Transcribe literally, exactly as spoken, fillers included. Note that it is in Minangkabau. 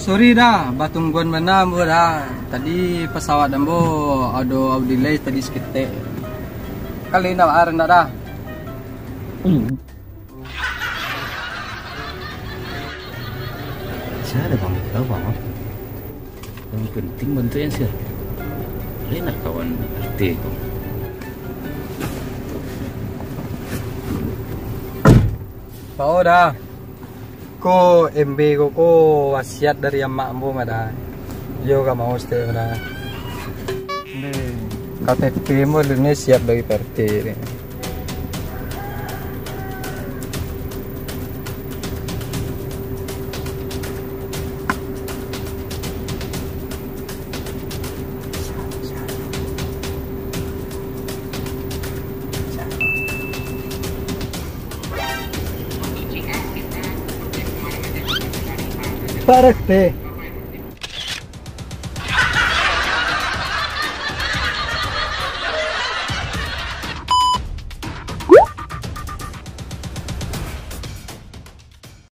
Sorry dah, batungguan bana ambo dah. Tadi pasawat ambo ado delay tadi saketek. Kali indak baa ndak dah? Hmm. Sia ado bang, tahu bang? Yang penting bantuaknyo sia. Enak kawan R T ko. Bao dah. Ko M B ko, ko wasiat dari amak ambo mah dah. Iyo ka mau stek mah dah. Ni, K T P ambo alun siap dari P R T ni. Pak R T.